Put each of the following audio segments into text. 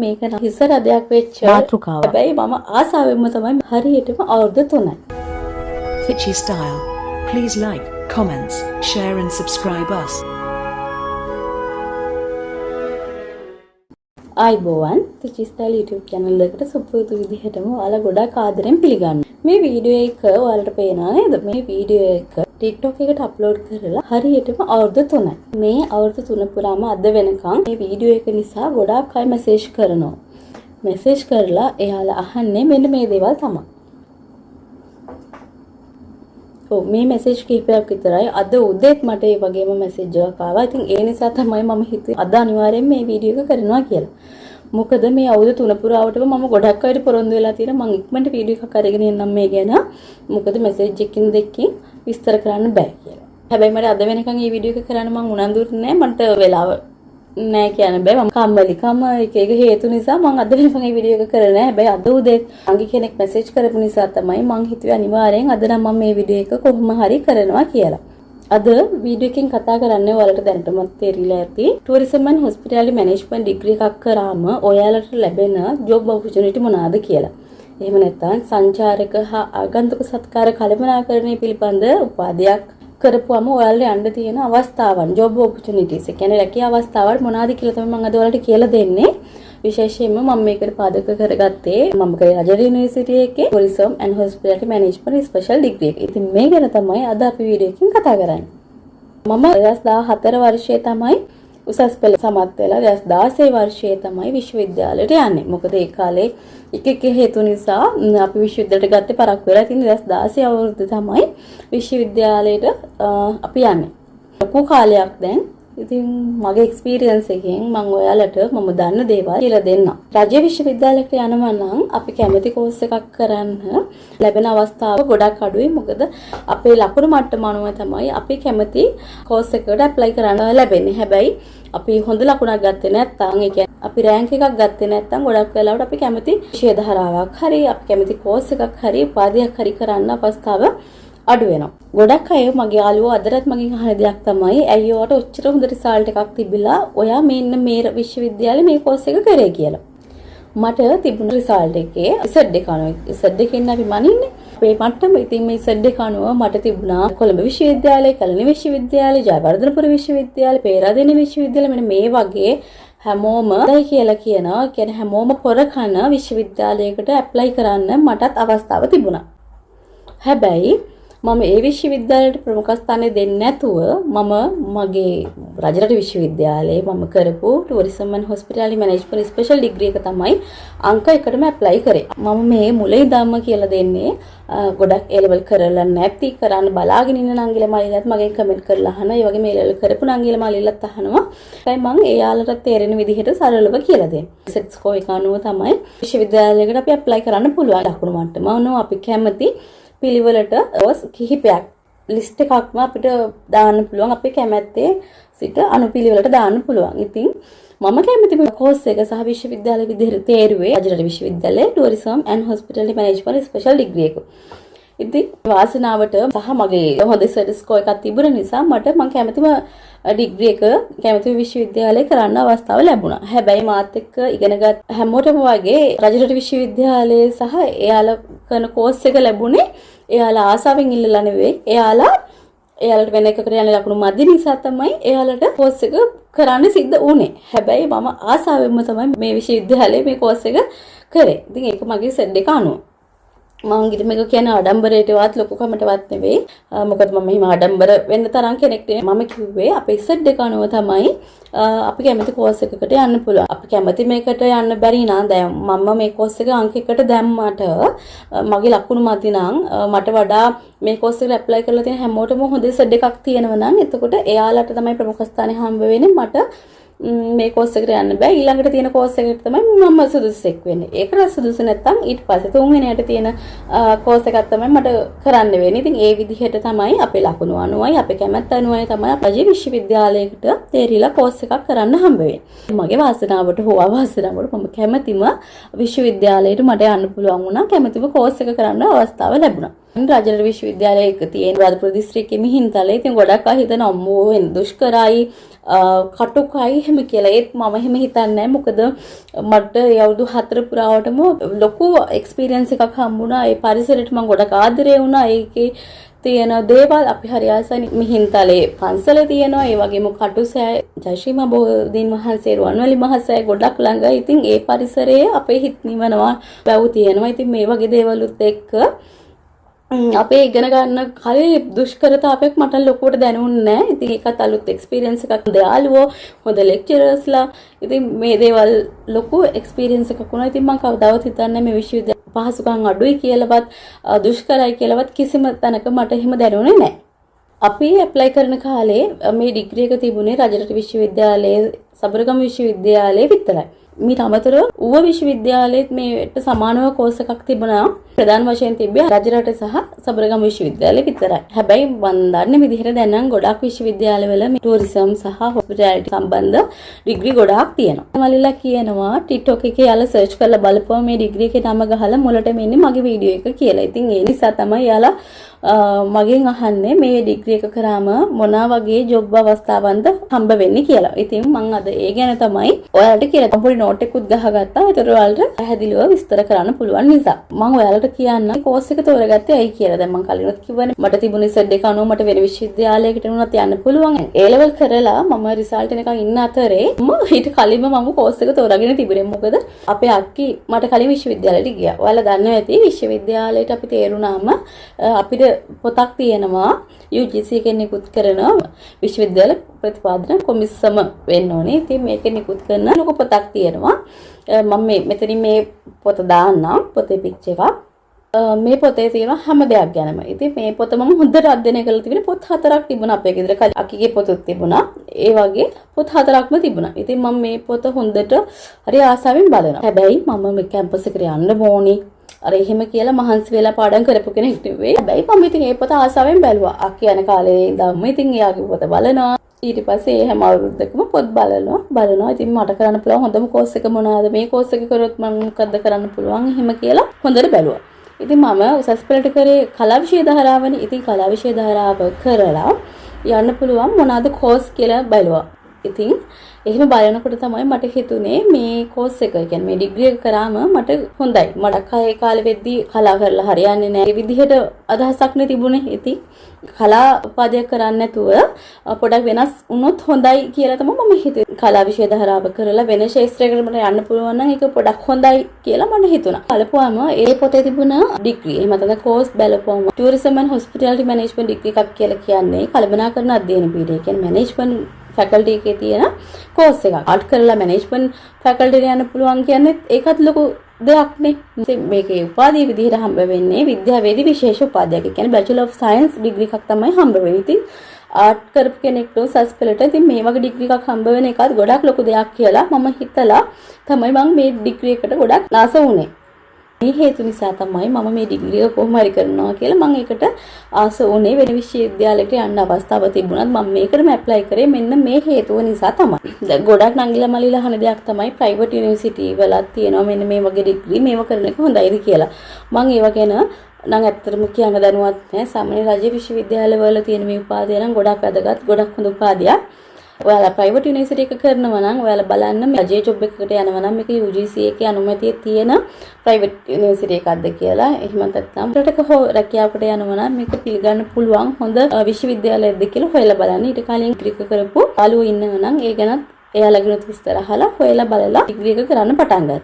මේක හිස රදයක් වෙච්ච මාතෘකාවක්. හැබැයි මම ආසාවෙන්ම තමයි හරියටම අවුරුදු 3යි. Fitchy Style. Please like, comments, share and subscribe us. ආයිබෝවන්, ෆිචි ස්ටයිල් YouTube channel එකට සුපුරුදු විදිහටම ඔයාලා ගොඩාක් ආදරෙන් පිළිගන්නවා. මේ වීඩියෝ එක ඔයාලට පේනවා නේද? මේ වීඩියෝ එක TikTok එකට අප්ලෝඩ් කරලා හරියටම අවුරුදු 3යි. මේ අවුරුදු 3 පුරාම අද වෙනකන් මේ වීඩියෝ එක නිසා ගොඩාක් අය මැසේජ් කරනවා. මැසේජ් කරලා එයාලා අහන්නේ මෙන්න මේ දේවල් තමයි. ඔව්, මේ මැසේජ් කිහිපයක් විතරයි. අද උදේත් මට ඒ වගේම මැසේජ් එකක් ආවා. ඉතින් ඒ නිසා තමයි මම හිතුවේ අද අනිවාර්යෙන් මේ වීඩියෝ එක කරනවා කියලා. මොකද මේ අවුරුදු 3 පුරාවටම මම ගොඩක් අයට පොරොන්දු වෙලා තියෙනවා මං ඉක්මනට වීඩියෝ එකක් අරගෙන එන්නම් මේ ගැන. මොකද මැසේජ් එකකින් දෙකකින් විස්තර කරන්න බෑ කියලා. හැබැයි මට අද වෙනකන් මේ වීඩියෝ එක කරන්න මං උනන්දු නෑ. මට වෙලාව නෑ කියන්න බෑ. මම කම්මැලිකම, එක එක හේතු නිසා මං අද වෙනකන් මේ වීඩියෝ එක කරේ නෑ. හැබැයි අද උදේ නංගි කෙනෙක් මැසේජ් කරපු නිසා තමයි මං හිතුවේ අනිවාර්යෙන් අද නම් මම මේ වීඩියෝ එක කොහොම හරි කරනවා කියලා. අද වීඩියෝ එකෙන් කතා කරන්නේ ඔයාලට දැනටමත් තේරිලා ඇති tourism and hospitality management degree එකක් කරාම ඔයාලට ලැබෙන ජොබ් ඔපචුනිටි මොනවාද කියලා. එහෙම නැත්නම් සංචාරක හා ආගන්තුක සත්කාර කළමනාකරණය පිළිබඳ උපාධියක් කරපුවම ඔයාලට යන්න තියෙන අවස්ථාවන්, ජොබ් ඔපචුනිටිස්, ඒ කියන්නේ රැකියා අවස්ථාවල් මොනවාද කියලා තමයි මම අද ඔයාලට කියලා දෙන්නේ. විශේෂයෙන්ම මම මේකට පාදක කරගත්තේ මම කරේ රජරට යුනිවර්සිටි එකේ tourism and hospitality management special degree එක. ඉතින් මේ ගැන තමයි අද අපි වීඩියෝ එකකින් කතා කරන්නේ. මම 2014 වර්ෂයේ තමයි උසස් පෙළ සමත් වෙලා 2016 වර්ෂයේ තමයි විශ්වවිද්‍යාලයට යන්නේ. මොකද ඒ කාලේ එක එක හේතු නිසා අපි විශ්වවිද්‍යාලයට ගත්තේ පරක්කු වෙලා. ඉතින් 2016 අවුරුද්ද තමයි විශ්වවිද්‍යාලයට අපි යන්නේ. ලොකු කාලයක් දැන්. ඉතින් මගේ එක්ස්පීරියන්ස් එකෙන් මම ඔයාලට මම දන්න දේවල් කියලා දෙන්නම්. රජයේ විශ්වවිද්‍යාලයකට යනවා නම් අපි කැමති කෝස් එකක් කරන්න ලැබෙන අවස්ථාව ගොඩක් අඩුයි. මොකද අපේ ලකුණු මට්ටම අනුව තමයි අපි කැමති කෝස් එකකට ඇප්ලයි කරන්න ලැබෙන්නේ. හැබැයි අපි හොඳ ලකුණක් ගත්තේ නැත්නම්, ඒ කියන්නේ අපි රෑන්ක් එකක් ගත්තේ නැත්නම්, ගොඩක් වෙලාවට අපි කැමති විෂය ධාරාවක් හරි, අපි කැමති කෝස් එකක් හරි, උපාධියක් හරි කරන්න අවස්ථාව අඩු වෙනවා. ගොඩක් අය, මගේ යාළුවෝ අදටත් මගෙන් අහන දෙයක් තමයි, ඇයි ඔයාට ඔච්චර හොඳ රිසල්ට් එකක් තිබිලා ඔයා මෙන්න මේ විශ්වවිද්‍යාලේ මේ කෝස් එක කරේ කියලා. මට තිබුණ රිසල්ට් එකේ ඉසෙඩ් එක අනුව, ඉසෙඩ් එකෙන් අපි මනින්නේ අපේ මට්ටම. ඉතින් මේ ඉසෙඩ් එක අනුව මට තිබුණා කොළඹ විශ්වවිද්‍යාලය, කැලණි විශ්වවිද්‍යාලය, ජයවර්ධනපුර විශ්වවිද්‍යාලය, පේරාදෙණිය විශ්වවිද්‍යාලය, මෙන්න මේ වගේ හැමෝම හොඳයි කියලා කියනවා. කියන්නේ හැමෝම පොර කන විශ්වවිද්‍යාලයකට ඇප්ලයි කරන්න මටත් අවස්ථාව තිබුණා. හැබැයි මම ඒ විශ්වවිද්‍යාලයට ප්‍රමුඛ ස්ථානය දෙන්නේ නැතුව මම මගේ රජරට විශ්වවිද්‍යාලයේ මම කරපු tourism and hospitality management special degree එක තමයි අංක එකටම ඇප්ලයි කරේ. මම මේ මුල ඉඳන්ම කියලා දෙන්නේ, ගොඩක් ඒ ලෙවල් කරලා නැති, කරන්න බලාගෙන ඉන්න නංගිලා මල්ලිලාත් මගෙන් කමෙන්ට් කරලා අහනවා. ඒ වගේම ඒ ලෙවල් කරපු නංගිලා මල්ලිලාත් අහනවා. ඒකයි මං එයාලට තේරෙන විදිහට සරලව කියලා දෙන්නේ. සෙට් ස්කෝර් එක අනුව තමයි විශ්වවිද්‍යාලයකට අපි ඇප්ලයි කරන්න පුළුවන්. ලකුණු මට්ටම අනුව අපි කැමති පිළිවෙලට කෝස් කිහිපයක් ලිස්ට් එකක්ම අපිට දාන්න පුළුවන්, අපේ කැමැත්තේ සිට අනුපිළිවෙලට දාන්න පුළුවන්. ඉතින් මම කැමති කෝස් එක සහ විශ්වවිද්‍යාල විදිහට තේරුවේ රජරට විශ්වවිද්‍යාලයේ tourism and hospitality management special degree එක. ඉතින් වාසනාවට සහ මගේ හොඳ සෙට් ස්කෝර් එකක් තිබුණ නිසා මට මං කැමතිම ඩිග්‍රී එක කැමතිම විශ්වවිද්‍යාලේ කරන්න අවස්ථාව ලැබුණා. හැබැයි මාත් එක්ක ඉගෙනගත් හැමෝටම වගේ රජරට විශ්වවිද්‍යාලයේ සහ එයාලා කරන කෝස් එක ලැබුණේ එයාලා ආසාවෙන් ඉල්ලලා නෙවෙයි. එයාලට වෙන එකකට යන ලකුණු මදි නිසා තමයි එයාලට කෝස් එක කරන්න සිද්ධ වුණේ. හැබැයි මම ආසාවෙන්ම තමයි මේ විශ්වවිද්‍යාලයේ මේ කෝස් එක කරේ. ඉතින් ඒක මගේ සෙට් එක අනුව. මං ඉතින් මේක කියන්නේ ආඩම්බරයටවත් ලොකුකමටවත් නෙවෙයි. මොකද මම එහෙම ආඩම්බර වෙන්න තරම් කෙනෙක් නෙවෙයි. මම කිව්වේ අපේ සෙට් එක අනුව තමයි අපි කැමති කෝස් එකකට යන්න පුළුවන්. අපි කැමති මේකට යන්න බැරි නම්, දැන් මම මේ කෝස් එක අංක එකට දැම්මට මගේ ලකුණු මදි නම්, මට වඩා මේ කෝස් එකට ඇප්ලයි කරලා තියෙන හැමෝටම හොඳ සෙට් එකක් තියෙනවා නම්, එතකොට එයාලට තමයි ප්‍රමුඛ ස්ථානය හම්බ වෙන්නේ. මට මේ කෝස් එකට යන්න බෑ. ඊළඟට තියෙන කෝස් එකට තමයි මම සුදුස්සෙක් වෙන්නේ. ඒකට සුදුසු නැත්තම් ඊට පස්සේ තුන්වෙනියට තියෙන කෝස් එකක් තමයි මට කරන්න වෙන්නේ. ඉතින් ඒ විදිහට තමයි අපේ ලකුණු අනුවයි අපේ කැමැත්ත අනුවයි තමයි රජයේ විශ්වවිද්‍යාලයකට තේරිලා කෝස් එකක් කරන්න හම්බ වෙන්නේ. මගේ වාසනාවට හෝ අවාසනාවට මම කැමතිම විශ්වවිද්‍යාලයට මට යන්න පුළුවන් වුණා. කැමතිම කෝස් එක කරන්න අවස්ථාව ලැබුණා. රජරට විශ්වවිද්‍යාලයක තියෙන අනුරාධපුර දිස්ත්‍රික්කයේ මිහින්තලේ. ඉතින් ගොඩක් අය හිතන අම්මෝ එන්න දුෂ්කරයි, කටුකයි එහෙම කියලා. ඒත් මම එහෙම හිතන්නේ නැහැ. මොකද මට ඒ අවුරුදු 4 පුරාවටම ලොකු එක්ස්පීරියන්ස් එකක් හම්බුණා. ඒ පරිසරයට මම ගොඩක් ආදරේ වුණා. ඒකේ තියෙන දේවල් අපි හරි ආසයි. මිහින්තලේ පන්සල තියෙනවා. ඒ වගේම කටුසෑය, ජයශ්‍රී මහ බෝධීන් වහන්සේ, රුවන්වැලි මහ සෑය ගොඩක් ළඟ. ඉතින් ඒ පරිසරයේ අපේ හිත නිවනවා. වැව් තියෙනවා. ඉතින් මේ වගේ දේවලුත් එක්ක අපේ ඉගෙන ගන්න කලින් දුෂ්කරතාවයක් මට ලොකුවට දැනුන්නේ නැහැ. ඉතින් ඒකත් අලුත් එක්ස්පීරියන්ස් එකක්. හොඳ යාළුවෝ, හොඳ ලෙක්චරර්ස්ලා. ඉතින් මේ දේවල් ලොකු එක්ස්පීරියන්ස් එකක් වුණා. ඉතින් මං කවදාවත් හිතන්නේ නැහැ මේ විශ්වවිද්‍යාල පහසුකම් අඩුයි කියලාවත්, දුෂ්කරයි කියලාවත් කිසිම තැනක මට එහෙම දැනුනේ නැහැ. අපි ඇප්ලයි කරන කාලේ මේ ඩිග්‍රී එක තිබුණේ රජරට විශ්වවිද්‍යාලයේ, සබරගමු විශ්වවිද්‍යාලයේ විතරයි. මීට අමතරව ඌව විශ්වවිද්‍යාලයේත් මේට සමානව කෝස් එකක් තිබුණා. ප්‍රධාන වශයෙන් තිබ්බේ රජරට සහ සබරගමු විශ්වවිද්‍යාලය විතරයි. හැබැයි මං දන්න විදිහට දැන් නම් ගොඩක් විශ්වවිද්‍යාලවල මේ ටූරිසම් සහ හොස්පිටැලිටි සම්බන්ධ ඩිග්‍රී ගොඩාක් තියෙනවා. මල්ලිලා කියනවා TikTok එකේ යාලා සර්ච් කරලා බලපුවම මේ ඩිග්‍රී එකේ නම ගහලා මුලටම එන්නේ මගේ වීඩියෝ එක කියලා. ඉතින් ඒ නිසා තමයි යාලා මගෙන් අහන්නේ මේ ඩිග්‍රී එක කරාම මොනා වගේ ජොබ් අවස්ථාවන්ද හම්බ වෙන්නේ කියලා. ඉතින් මං අද ඒ ගැන තමයි ඔයාලට කියලා. මං පොඩි නෝට් එකකුත් ගහගත්තා. ඒතර ඔයාලට පැහැදිලිව විස්තර කරන්න පුළුවන් නිසා. මං ඔයාලට කියන්න කෝස් එක තෝරගත්තේ ඇයි කියලා. දැන් මං කලිනුත් කිව්වනේ මට තිබුණ ඉසෙඩ් එක අනුව මට වෙන විශ්වවිද්‍යාලයකට වුණත් යන්න පුළුවන්. ඒ ලෙවල් කරලා මම රිසල්ට් එනකන් ඉන්න අතරේ මම ඊට කලින්ම මම කෝස් එක තෝරාගෙන තිබුණේ. මොකද අපේ අක්කි මට කලින් විශ්වවිද්‍යාලයට ගියා. ඔයාලා දන්නවා ඇති විශ්වවිද්‍යාලයට අපි තේරුණාම අපිට පොතක් තියෙනවා UGC එකෙන් නිකුත් කරන විශ්වවිද්‍යාල ප්‍රතිපාදන කොමිසම වෙන්න ඕනේ. ඉතින් මේකෙන් නිකුත් කරන ලොකු පොතක් තියෙනවා. මම මේ මෙතනින් මේ පොත දාන්නම්, පොතේ පික්චර් එකක්. මේ පොතේ තියෙන හැම දෙයක් ගැනම. ඉතින් මේ පොත මම හොඳට අධ්‍යයනය කරලා තිබුණේ. පොත් හතරක් තිබුණා අපේ ගෙදර. අක්කිගේ පොතුත් තිබුණා. ඒ වගේ පොත් හතරක්ම තිබුණා. ඉතින් මම මේ පොත හොඳට හරි ආසාවෙන් බලනවා. හැබැයි මම මේ කැම්පස් එකට යන්න ඕනි. අර එහෙම කියලා මහන්සි වෙලා පාඩම් කරපු කෙනෙක් නෙවෙයි. හැබැයි මම ඉතින් ඒ පොත ආසාවෙන් බැලුවා. අක්කි යන කාලේ ඉඳන්ම ඉතින් එයාගේ පොත බලනවා. ඊට පස්සේ ඒ හැම අවුරුද්දකම පොත් බලනවා බලනවා. ඉතින් මට කරන්න පුළුවන් හොඳම කෝස් එක මොනවාද? මේ කෝස් එක කරොත් මම මොකද්ද කරන්න පුළුවන්? එහෙම කියලා හොඳට බැලුවා. ඉතින් මම උසස් පෙළට කරේ කලා විෂය ධාරාවනේ. ඉතින් කලා විෂය ධාරාව කරලා යන්න පුළුවන් මොනවාද කෝස් කියලා බැලුවා. ඉතින් එහෙම බලනකොට තමයි මට හිතුනේ මේ කෝස් එක, ඒ කියන්නේ මේ ඩිග්‍රී එක කරාම මට හොඳයි. මට ඒ කාලෙ වෙද්දි කලා කරලා හරියන්නේ නෑ. ඒ විදිහට අදහසක් නේ තිබුණේ. ඉතින් කලා උපාධියක් කරන්නේ නැතුව පොඩක් වෙනස් වුණොත් හොඳයි කියලා තමයි මම හිතුවේ. කලා විෂය ධාරාව කරලා වෙන ක්ෂේත්‍රයකට මට යන්න පුළුවන් නම් ඒක පොඩක් හොඳයි කියලා මට හිතුණා. බලපුවාම ඒ පොතේ තිබුණ ඩිග්‍රී, එහෙම නැත්නම් කෝස් බලපුවාම tourism and hospitality management degree එකක් කියලා කියන්නේ කළමනාකරණ අධ්‍යයන පීඨය. ඒ කියන්නේ මැනේජ්මන්ට් ෆැකල්ටි එකේ තියෙන කෝස් එකක්. ආර්ට් කරලා මැනේජ්මන්ට් ෆැකල්ටි එකට යන්න පුළුවන් කියන්නේ ඒකත් ලොකු දෙයක් නේ. ඉතින් මේකේ උපාධිය විදිහට හම්බ වෙන්නේ විද්‍යාවේදී විශේෂ උපාධියක්. ඒ කියන්නේ බැචලර් ඔෆ් සයන්ස් ඩිග්‍රී එකක් තමයි හම්බ වෙන්නේ. ඉතින් ආර්ට් කරපු කෙනෙක්ට උසස් පෙළට ඉතින් මේ වගේ ඩිග්‍රී එකක් හම්බ වෙන එකත් ගොඩක් ලොකු දෙයක් කියලා මම හිතලා තමයි මං මේ ඩිග්‍රී එකට ගොඩක් ආස වුණේ. මේ හේතු නිසා තමයි මම මේ ඩිග්‍රී එක කොහොම හරි කරනවා කියලා මං ඒකට ආස වුණේ. වෙන විශ්වවිද්‍යාලයකට යන්න අවස්ථාව තිබුණත් මම මේකටම ඇප්ලයි කරේ මෙන්න මේ හේතුව නිසා තමයි. දැන් ගොඩක් නංගිලා මල්ලිලා අහන දෙයක් තමයි ප්‍රයිවට් යුනිවර්සිටි වලත් තියෙනවා මෙන්න මේ වගේ ඩිග්‍රී, මේව කරන එක හොඳයිද කියලා. මං ඒව ගැන නම් ඇත්තටම කියන්න දැනුවත් නෑ. සාමාන්‍ය රජයේ විශ්වවිද්‍යාලවල තියෙන මේ උපාධිය නම් ගොඩක් වැදගත්, ගොඩක් හොඳ උපාධියක්. ඔයාලා ප්‍රයිවට් යුනිවර්සිටි එක කරනවා නම් ඔයාලා බලන්න මේ රජයේ ජොබ් එකකට යනවා නම් මේක UGC එකේ අනුමැතිය තියෙන ප්‍රයිවට් යුනිවර්සිටි එකක්ද කියලා. එහෙම නැත්නම් රටක හෝ රැකියාවකට යනවා නම් මේක පිළිගන්න පුළුවන් හොඳ විශ්වවිද්‍යාලයක්ද කියලා හොයලා බලන්න. ඊට කලින් ඩිග්‍රී එක කරපු යාළුවෝ ඉන්නවා නම් ඒ ගැනත් එයාලගෙනුත් විස්තර අහලා හොයලා බලලා ඩිග්‍රී එක කරන්න පටන් ගන්න.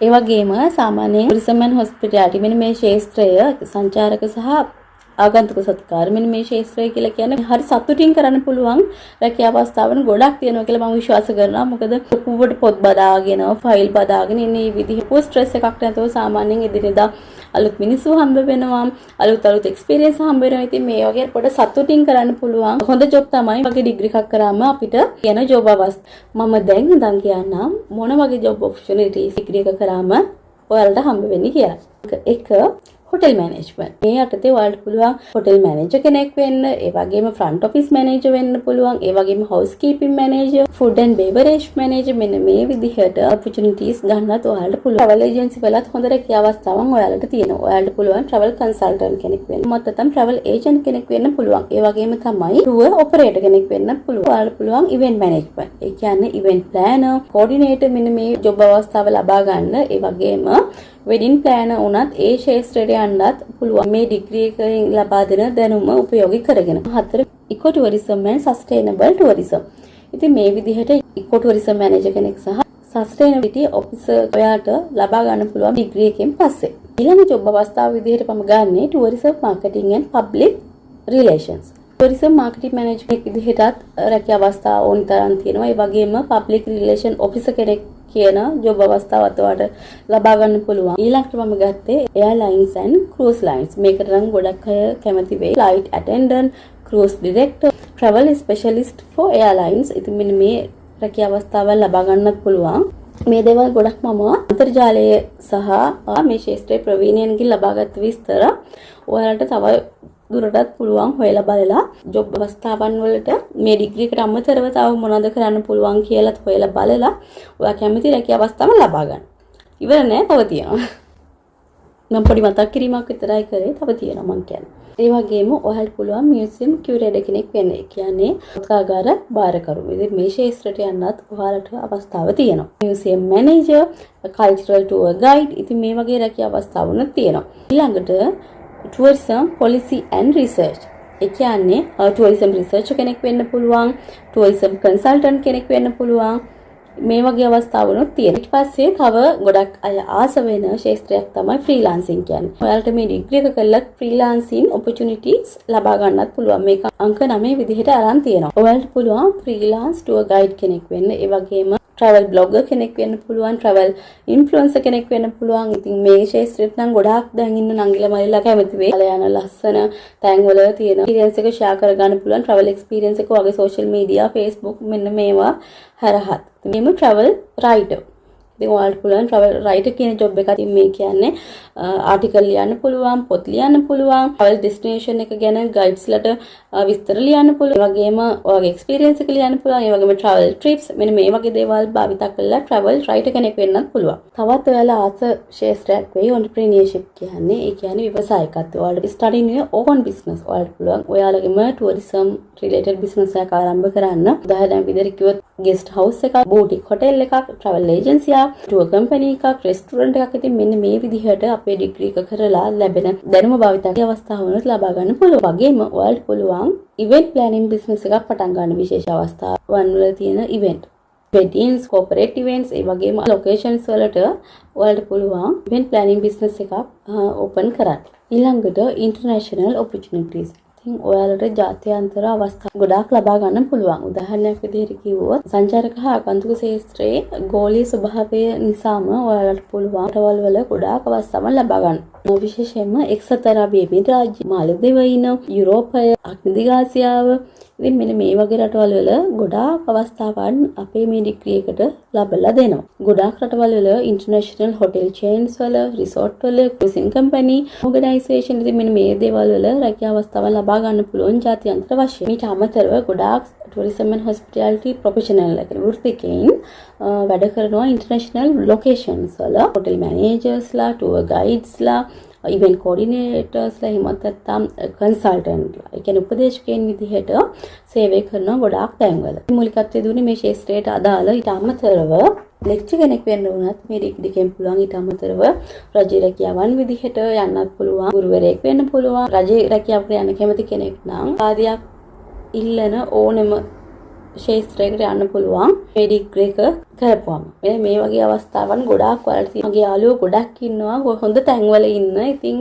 ඒ වගේම සාමාන්‍යයෙන් ටුරිසම් ඇන්ඩ් හොස්පිටැලිටි මෙන්න මේ ක්ෂේත්‍රය, සංචාරක සහ ආගන්තුක සත්කාර මෙන්න මේ ක්ෂේත්‍රය කියලා කියන්නේ හරි සතුටින් කරන්න පුළුවන් රැකියා අවස්ථාවන් ගොඩක් තියෙනවා කියලා මම විශ්වාස කරනවා. මොකද ලොකුවට පොත් බදාගෙන, ෆයිල් බදාගෙන ඉන්නේ මේ විදිහ ස්ට්‍රෙස් එකක් නැතුව සාමාන්‍යයෙන් එදිනෙදා අලුත් මිනිස්සු හම්බ වෙනවා, අලුත් අලුත් එක්ස්පීරියන්ස් හම්බ වෙනවා. ඉතින් මේ වගේ පොඩ සතුටින් කරන්න පුළුවන් හොඳ ජොබ් තමයි වගේ ඩිග්‍රී එකක් කරාම අපිට තියෙන ජොබ් අවස්ථා. මම දැන් ඉඳන් කියන්නම් මොන වගේ ජොබ් ඔපචුනිටිස් ඩිග්‍රී එක කරාම ඔයාලට හම්බ වෙන්නේ කියලා. එක, හොටෙල් මැනේජ්මන්ට්. මේ යටතේ ඔයාලට පුළුවන් හොටෙල් මැනේජර් කෙනෙක් වෙන්න, ඒ වගේම ෆ්‍රන්ට් ඔෆිස් මැනේජර් වෙන්න පුළුවන්, ඒ වගේම house keeping manager, food and beverage manager, මෙන්න මේ විදිහට ඔපචුනිටීස් ගන්නත් ඔයාලට පුළුවන්. ට්‍රැවල් ඒජන්සි වලත් හොඳ රැකියා අවස්ථාවන් ඔයාලට තියෙනවා. ඔයාලට පුළුවන් ට්‍රැවල් කන්සල්ටන්ට් කෙනෙක් වෙන්න. එහෙමත් නැත්නම් ට්‍රැවල් ඒජන්ට් කෙනෙක් වෙන්න පුළුවන්. ඒ වගේම තමයි ටුවර් ඔපරේටර් කෙනෙක් වෙන්න පුළුවන්. ඔයාලට පුළුවන් ඉවෙන්ට් මැනේජ්මන්ට්. ඒ කියන්නේ ඉවෙන්ට් ප්ලෑනර්, කෝඩිනේටර්, මෙන්න මේ ජොබ් අවස්ථාව ලබා ගන්න. ඒ වගේම වෙඩින් ප්ලෑනර් වුණත් ඒ ක්ෂේත්‍රයට යන්නත් පුළුවන් මේ ඩිග්‍රී එකෙන් ලබා දෙන දැනුම උපයෝගී කරගෙන. හතර, ඉකෝ ටුවරිසම් ඇන්ඩ් සස්ටේනබල් ටුවරිසම්. ඉතින් මේ විදිහට ඉකෝ ටුවරිසම් මැනේජර් කෙනෙක් සහ සස්ටේනබිලිටි ඔෆිසර් ඔයාට ලබා ගන්න පුළුවන් ඩිග්‍රී එකෙන් පස්සේ. ඊළඟ ජොබ් අවස්ථාව විදිහට මම ගන්නේ tourism marketing and public relations. Tourism marketing manager කෙනෙක් විදිහටත් රැකියා අවස්ථා ඕන තරම් තියෙනවා. ඒ වගේම පබ්ලික් රිලේෂන් ඔෆිසර් කෙනෙක් කියන ජොබ් අවස්ථාවත් ඔයාලට ලබා ගන්න පුළුවන්. ඊළඟට මම ගත්තේ එයාලයින්ස් ඇන්ඩ් ක්‍රූස් ලයින්ස්. මේකට නම් ගොඩක් අය කැමති වෙයි. Flight attendant, cruise director, travel specialist for airlines. ඉතින් මෙන්න මේ රැකියා අවස්ථාවල් ලබා ගන්නත් පුළුවන්. මේ දේවල් ගොඩක් මම අන්තර්ජාලය සහ මේ ක්ෂේත්‍රයේ ප්‍රවීණයන්ගෙන් ලබාගත් විස්තර. ඔයාලට තව දුරටත් පුළුවන් හොයලා බලලා ජොබ් අවස්ථාවන් වලට මේ ඩිග්‍රී එකට අමතරව තව මොනවද කරන්න පුළුවන් කියලාත් හොයලා බලලා ඔයා කැමති රැකියා අවස්ථාව ලබා ගන්න. ඉවර නෑ, තව තියෙනවා. මම පොඩි මතක් කිරීමක් විතරයි කරේ, තව තියෙනවා මං කියන්නේ. ඒ වගේම ඔයාලට පුළුවන් මියුසියම් කියුරේටර් කෙනෙක් වෙන්න. ඒ කියන්නේ ග්‍රන්ථාගාර භාරකරු. ඉතින් මේ ක්ෂේත්‍රයට යන්නත් ඔයාලට අවස්ථාව තියෙනවා. Museum manager, cultural tour guide. ඉතින් මේ වගේ රැකියා අවස්ථාවනුත් තියෙනවා. ඊළඟට ටුවරිසම් පොලිසි ඇන්ඩ් රිසර්ච්. ඒ කියන්නේ ටුවරිසම් රිසර්චර් කෙනෙක් වෙන්න පුළුවන්, ටුවරිසම් කන්සල්ටන්ට් කෙනෙක් වෙන්න පුළුවන්. මේ වගේ අවස්ථාවනුත් තියෙනවා. ඊට පස්සේ තව ගොඩක් අය ආස වෙන ක්ෂේත්‍රයක් තමයි ෆ්‍රීලාන්සින් කියන්නේ. ඔයාලට මේ ඩිග්‍රී එක කළත් ෆ්‍රීලාන්සින් ඔපචුනිටිස් ලබා ගන්නත් පුළුවන්. මේක අංක 9 විදිහට අරන් තියෙනවා. ඔයාලට පුළුවන් ෆ්‍රීලාන්ස් ටුවර් ගයිඩ් කෙනෙක් වෙන්න. ඒ වගේම ට්‍රැවල් බ්ලොගර් කෙනෙක් වෙන්න පුළුවන්, ට්‍රැවල් ඉන්ෆ්ලුවෙන්සර් කෙනෙක් වෙන්න පුළුවන්. ඉතින් මේ ක්ෂේත්‍රෙත් නම් ගොඩාක් දැන් ඉන්න නංගිලා මල්ලිලා කැමති වෙයි. ඔයාලා යන ලස්සන තැන්වල තියෙන එක්ස්පීරියන්ස් එක ෂෙයා කරගන්න පුළුවන්. ට්‍රැවල් එක්ස්පීරියන්ස් එක වගේ සෝෂල් මීඩියා, Facebook මෙන්න මේවා හරහත්. මේම ට්‍රැවල් රයිටර්. ඉතින් ඔයාලට පුළුවන් ට්‍රැවල් රයිටර් කියන ජොබ් එකක්. ඉතින් මේ කියන්නේ ආටිකල් ලියන්න පුළුවන්, පොත් ලියන්න පුළුවන්, ට්‍රැවල් ඩෙස්ටිනේෂන් එක ගැන ගයිඩ්ස්ලට විස්තර ලියන්න පුළුවන්. ඒ වගේම ඔයාගේ එක්ස්පීරියන්ස් එක ලියන්න පුළුවන්. ඒ වගේම ට්‍රැවල් ට්‍රිප්ස් මෙන්න මේ වගේ දේවල් භාවිතා කරලා ට්‍රැවල් රයිටර් කෙනෙක් වෙන්නත් පුළුවන්. තවත් ඔයාලා ආස ක්ෂේත්‍රයක් වෙයි ඔන්ටර්ප්‍රීනියර්ෂිප් කියන්නේ. ඒ කියන්නේ ව්‍යවසායකත්වය. ඔයාලට ස්ටාර්ටින් your own business. ඔයාලට පුළුවන් ඔයාලගේම ටුවරිසම් රිලේටඩ් බිස්නස් එකක් ආරම්භ කරන්න. උදාහරණයක් විදිහට කිව්වොත් ගෙස්ට් හවුස් එකක්, බූටික් හොටෙල් එකක්, ට්‍රැවල් ඒජන්සි එකක්, ටුවර් කම්පැනි එකක්, රෙස්ටුරන්ට් එකක්. ඉතින් මෙන්න මේ විදිහට අපේ ඩිග්‍රී එක කරලා ලැබෙන දැනුම භාවිතා කරලා අවස්ථාවනුත් ලබා ගන්න පුළුවන්. වගේම ඔයාලට පුළුවන් ඉවෙන්ට් ප්ලෑනින් බිස්නස් එකක් පටන් ගන්න, විශේෂ අවස්ථාවන් වල තියෙන ඉවෙන්ට්. වෙඩින්ස්, කෝපරේට් ඉවෙන්ට්ස්, ඒ වගේම ලොකේෂන්ස් වලට ඔයාලට පුළුවන් ඉවෙන්ට් ප්ලෑනින් බිස්නස් එකක් ඕපන් කරන්න. ඊළඟට ඉන්ටර්නැෂනල් ඔපචුනිටිස්. ඉතින් ඔයාලට ජාත්‍යන්තර අවස්ථා ගොඩාක් ලබා ගන්න පුළුවන්. උදාහරණයක් විදිහට කිව්වොත් සංචාරක හා ආගන්තුක ක්ෂේත්‍රයේ ගෝලීය ස්වභාවය නිසාම ඔයාලට පුළුවන් රටවල් වල ගොඩාක් අවස්ථාවන් ලබා ගන්න. විශේෂයෙන්ම එක්සත් අරාබි එමිරාජ්‍ය, මාලදිවයින, යුරෝපය, අග්නිදිග ආසියාව, ඉතින් මෙන්න මේ වගේ රටවල් වල ගොඩාක් අවස්ථාවන් අපේ මේ ඩිග්‍රී එකට ලබලා දෙනවා. ගොඩාක් රටවල් වල ඉන්ටර්නැෂනල් හොටෙල් චේන්ස් වල, රිසෝට් වල, ක්‍රූසින් කම්පැනි, ඕගනයිසේෂන්, ඉතින් මෙන්න මේ දේවල් වල රැකියා අවස්ථාවන් ලබා ගන්න පුළුවන් ජාත්‍යන්තර වශයෙන්. මීට අමතරව ගොඩාක් ටුවරිසම් ඇන්ඩ් හොස්පිටැලිටි ප්‍රොෆෙෂනල් කියන්නේ වෘත්තිකයින් වැඩ කරනවා ඉන්ටර්නැෂනල් ලොකේෂන්ස් වල. හොටෙල් මැනේජර්ස්ලා, ටුවර් ගයිඩ්ස්ලා, ඉවෙන්ට් කෝඩිනේටර්ස්ලා, එහෙමත් නැත්නම් කන්සල්ටන්ට්ලා. ඒ කියන්නේ උපදේශකයන් විදිහට සේවය කරනවා ගොඩාක් තැන්වල. මූලිකත්වය දුන්නේ මේ ක්ෂේත්‍රයට අදාළ. ඊට අමතරව ලෙක්චර් කෙනෙක් වෙන්න වුණත් මේ ඩිග්‍රී එකෙන් පුළුවන්. ඊට අමතරව රජයේ රැකියාවන් විදිහට යන්නත් පුළුවන්. ගුරුවරයෙක් වෙන්න පුළුවන්. රජයේ රැකියාවකට යන්න කැමති කෙනෙක් නම් ආදියක් ඉල්ලන ඕනෙම ක්ෂේත්‍රයකට යන්න පුළුවන් මේ ඩිග්‍රී එක කරපුවම. මේ මේ වගේ අවස්ථාවන් ගොඩාක් ඔයාලට තියෙනවා. මගේ යාළුවෝ ගොඩක් ඉන්නවා හොඳ තැන්වල ඉන්න. ඉතින්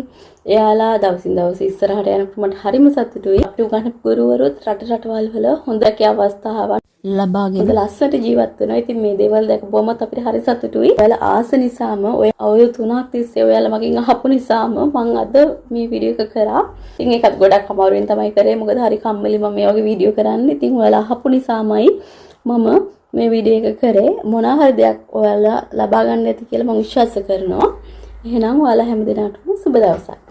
එයාලා දවසින් දවස ඉස්සරහට යනකොට මට හරිම සතුටුයි. අපි උගන්වපු ගුරුවරුත් රට රටවල් වල හොඳ රැකියා අවස්ථාවන් ලබාගෙන හොඳ ලස්සනට ජීවත් වෙනවා. ඉතින් මේ දේවල් දැකපුවමත් අපිට හරි සතුටුයි. ඔයාලා ආස නිසාම, ඔය අවුරුදු 3ක් තිස්සේ ඔයාලා මගෙන් අහපු නිසාම මං අද මේ වීඩියෝ එක කරා. ඉතින් ඒකත් ගොඩක් අමාරුවෙන් තමයි කරේ. මොකද හරි කම්මැලි මම මේ වගේ වීඩියෝ කරන්න. ඉතින් ඔයාලා අහපු නිසාමයි මම මේ වීඩියෝ එක කරේ. මොනවා හරි දෙයක් ඔයාලා ලබා ගන්න ඇති කියලා මං විශ්වාස කරනවා. එහෙනම් ඔයාලා හැම දිනකටම සුබ දවසක්.